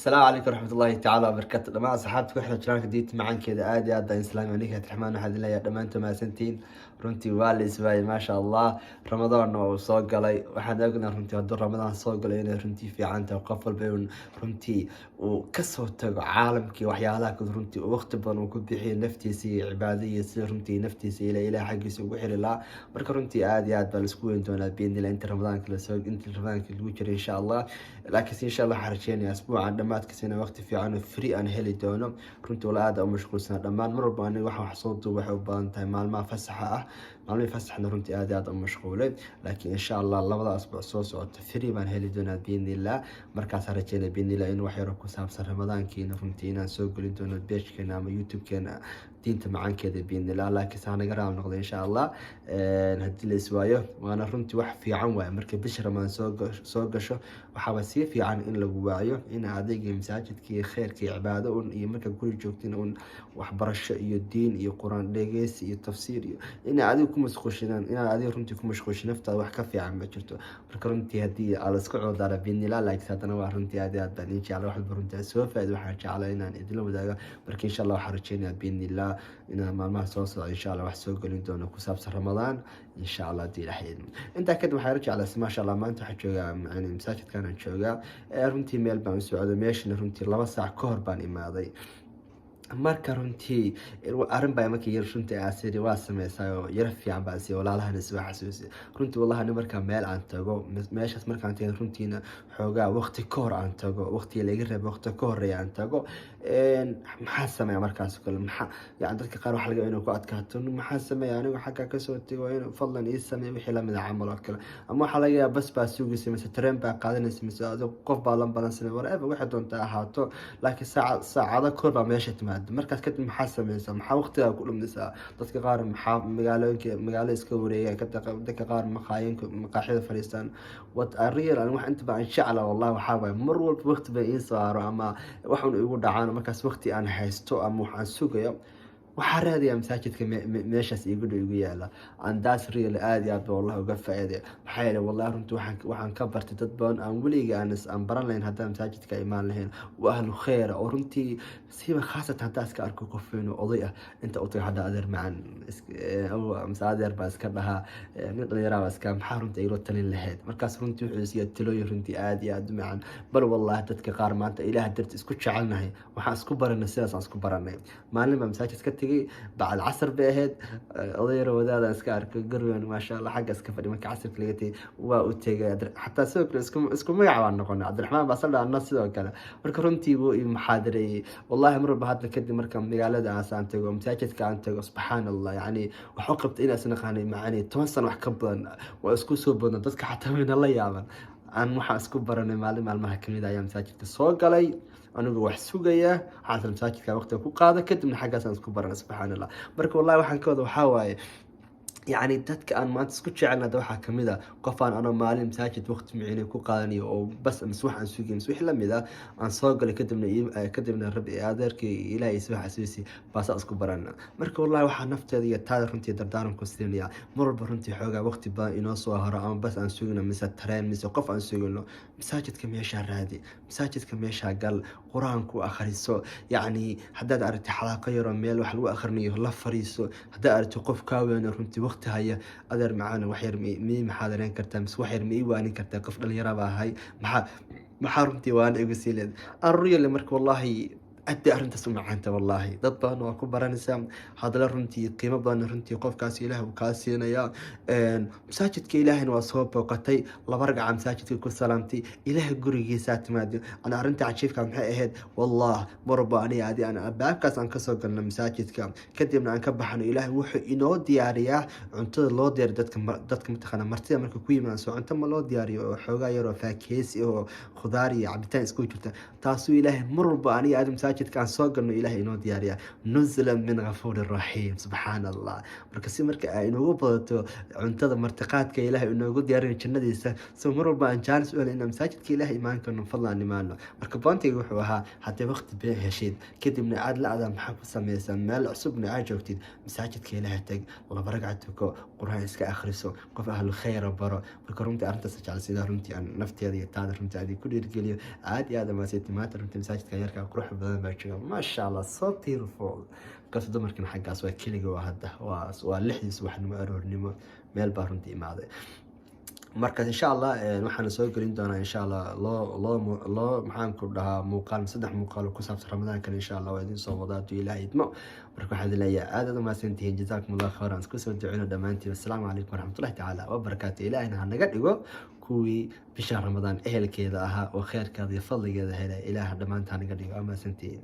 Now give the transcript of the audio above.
Asalaamu calaykum waraxmatullaahi tacaala wabarakaatu. Dhammaan asxaabta ku xira channelka Diinta Macaankeeda, aad iyo aad baan islaami. Aniga Raxmaan waxaa idin leeyahay dhammaantood mahadsantihiin. Runtii waa la iswaayay, maasha Allah. Ramadaanna waa uu soo galay. Waxaan ognahay runtii hadduu Ramadaan soo galay inay runtii fiican tahay qof walba inuu runtii uu kasoo tago caalamkii, waxyaalaha kale runtii uu waqti badan uu ku bixiyo naftiisa iyo cibaado iyo sida runtii naftiisa Ilaah xaggiisa ugu xiri lahaa. Marka runtii aad iyo aad baa laisku weyn doonaa biidnillah inta Ramadaanka lasoo inta Ramadaanka lagu jiro, insha Allah. Laakiinse insha Allah waxaan rajeynaya asbuucan dhammaadkiisa inaan waqti fiican oo free aan heli doono. Runtii wala aad u mashquulsana dhammaan. Mar walba aniga waxaan wax soo duuba waxay u badan tahay maalmaha fasaxa ah. Maalmihii fasaxna runtii aad iyo aad u mashquulay, laakiin insha Allah labada asbuuc soo socota free baan heli doonaa biidnillah. Markaasaan rajeynaya biidnillah in wax yaro ku saabsan Ramadaankiina runtii inaan soo gelin doono pagekeena ama YouTube-keena Diinta Macaankeeda biidnillah. Laakiinse hanaga raal noqdo insha Allah haddii la iswaayo. Waana runtii wax fiican waaye marka bisha Ramadaan soo gasho. Waxaaba sii fiican in lagu waayo in adiga masaajidka iyo kheyrka iyo cibaado un, iyo marka guri joogtina un waxbarasho iyo diin iyo Qur-aan dhegeysi iyo tafsiir iyo ina adiga ku mashquushinaan, inaad adiga runtii ku mashquushin naftaada, wax ka fiican ma jirto. Marka runtii haddii aa la isku cudurdaara biidnillah, laakiin haddana waa runtii aad iyo aad baan idin jeclay. Wax walba runtii aan soo faa'iido waxaan jeclay inaan idinla wadaago. Marka insha Allah waxaan rajeynayaa biidnillah inaan maalmaha soo socda insha Allah wax soo gelin doono ku saabsan Ramadaan, insha Allah, haddii Ilaahay idmo. Intaa kadib waxaan jeclaa, maasha Allah, maanta waxaan joogaa yani masaajidkan aan joogaa. Runtii meel baan u socday, meeshana runtii 2 saac ka hor baan imaaday. Marka runtii arrin baa markii yar runtii aasiri waa sameysaa oo yaro fiican baa si walaalahana soo xasuusay. Runtii wallahi ani markaa meel aan tago, meeshaas markaan tago, runtiina xoogaa waqti ka hor aan tago, waqtiga laga reebo waqti ka horeeya aan tago, maxaa sameeya markaas oo kale? Maxaa yani dadka qaar waxa laga yaabaa inuu ku adkaato, maxaa sameeya anigu xagga kasoo tego inuu fadlan ii sameeya wixii lamid ah camal oo kale. Ama waxaa laga yaabaa bas baa sugaysa, mise tareen baa qaadanaysa, mise adigo qof baa la balansanay, whatever waxay doontaa ahaato, laakiin saacado kor baa meesha timaado. Markaas kadib maxaa sameysaa? Maxaa waqtigaa ku dhumisaa? Dadka qaar maxaa magaalooyinka magaalo iska wareegaan, dadka qaar maqaayinka maqaaxida fadhiistaan. What a real ani wax inta baan jecla wallahi waxaa waaye mar walba waqti ba ii saaro ama waxun igu dhacaan, markaas waqti aan haysto ama wax aan sugayo, waxaa raadaya masaajidka meeshaas igu dhow igu yaala. And that's really aad iyo aad ba wallahi uga faa'iiday. Maxaa yeelay wallahi runtii waxaan ka bartay dad badan aan weliga aan baran lahayn haddaan masaajidka imaan lahayn, waa ahlu kheyra oo runtii siiba khaasatan haddaan iska arko qof weyn oo oday ah, inta u tago hadda adeer macan mise adeer baa iska dhahaa, nin dhalinyaraa baa iska, maxaa runtii igula talin lahayd? Markaas runtii wuxuu siiya talooyin runtii aad iyo aad u macaan. Bal wallahi dadka qaar maanta Ilaah darti isku jecelnahay, waxaan isku baranay sidaas aan isku baranay. Maalin baa masaajid ka tegay, bacd casar bay ahayd. Oday yaro wadaadaan iska arkay garweyn, maasha Allah, xagga iska fadhi. Marka casarka laga tegay waa u tegay. Xataa sidoo kale isku magac baan noqonay, Cabdiraxmaan baa saldha anna sidoo kale. Marka runtii wuu i muxaadareeyey wallahi. Mar walba hadda kadib marka magaalada aan tago, masaajidka aan tago, subxaan Allah, yani wax u qabtay inaan isnaqaanay macani 10 sano wax ka badan waa isku soo badna. Dadka xataa wayna la yaaban aan waxaan isku baranay. Maalin maalmaha kamid ayaa masaajidka soo galay anigu wax sugaya, waxaan masaajidka waqtiga ku qaada, kadibna xaggaasaan isku baranay, subxaan Allah. Marka wallahi waxaan ka wada waxaa waaye yacni dadka aan maanta isku jecelna hadda waxaa kamid ah qof aan anoo maalin masaajid waqti micine ku qaadanayo oo bas mise wax aan sugay mise wixii lamid ah aan soo galay, kadibna kadibna rabbi adeerkii Ilaahay isoo xasuusi baasaa isku barana. Marka wallahi waxaa nafteeda iyo taada runtii dardaaran ku siinaya, mar walba runtii xoogaa waqti badan inoo soo haro ama bas aan sugino mise tareen mise qof aan sugino, masaajidka meeshaa raadi, masaajidka meeshaa gal, Qur-aanku akhriso. Yacni haddaad aragti xalaaqo yaroo meel wax lagu akhrinayo, la fariiso. Haddaad aragti qof kaa weyn oo runtii waqti haya, adeer macaan, wax yar mii maxaadareyn kartaa mise wax yar ma ii waanin kartaa? Qof dhalinyaro baa ahay, maxaa runtii waana igu sii leed aan really. Marka wallahi aad bay arrintaas u macaanta. Wallahi dad badan waa ku baranaysaa, hadala runtii qiimo badan runtii qofkaas Ilaah uu kaa siinayaa. Masaajidka Ilaahayna waa soo booqatay, laba ragca masaajidka ku salaamtay, Ilaahay gurigiisaa timaado. Ana arrinta cajiibka maxay ahayd? Wallah marba aniga adi aan albaabkaas aan kasoo galno masaajidka, kadibna aan ka baxno, Ilaahay wuxuu inoo diyaariyaa cuntada loo diyaariyo dadka mataqaana martida marka ku yimaadaan. Soo cunto ma loo diyaariyo oo xoogaa yaroo faakeysi oo khudaar iyo cabitaan isku jirta? Taasuu Ilaahay mar walba aniga adi masaajidka markaan kasoo baxno inoo diyaariya. Masaajidka aan soo galno, Ilahay inoo diyaariya نزلا من غفور رحيم. Subxaan Allah. Marka si marka ay inoogu badato cuntada martiqaadka Ilahay inoogu diyaariyo jannadiisa, so mar walba aan chance u helin inaan masaajidka Ilahay imaan karno, fadlan imaano. Marka point-iga wuxuu ahaa, haddii waqti bee heshid, kadibna aad la adaa maxaa ku sameysaa, meel cusubna aad joogtid, masaajidka Ilahay tag, laba ragca tuko, Qur-aan iska akhriso, qof ahlu khayra baro. Marka runtii arrintaas jecel sidaa runtii aan nafteeda iyo taada runtii aad ku dhiirigeliyo. Aad iyo aad amaasaytay. Maanta runtii masaajidka yarka qurux badan baa jooga, maasha Allah, so beautiful. Markaas dumarkan xaggaas waa keliga, waa hadda waa 6dii subaxnimo, aroornimo meel baa runtii imaaday. Marka insha Allah waxaana soo gelin doonaa insha Allah loo maxaan ku dhahaa, muuqaal, saddex muuqaal oo ku saabsan Ramadaankan insha Allah waa idin soo wadaa hadduu Ilaah idmo. Marka waxaan idin leeyahay aad aad umahadsantihiin. جزاكم الله خيرا. Isku soo duceyno dhammaantiin. Assalaamu calaykum waraxmatullahi tacaala wabarakaatu. Ilaahina ha naga dhigo kuwii bisha Ramadaan ehelkeeda ahaa oo kheyrkeeda iyo fadligeeda helay. Ilaah dhammaanta ha naga dhigo. Waa mahadsantihiin.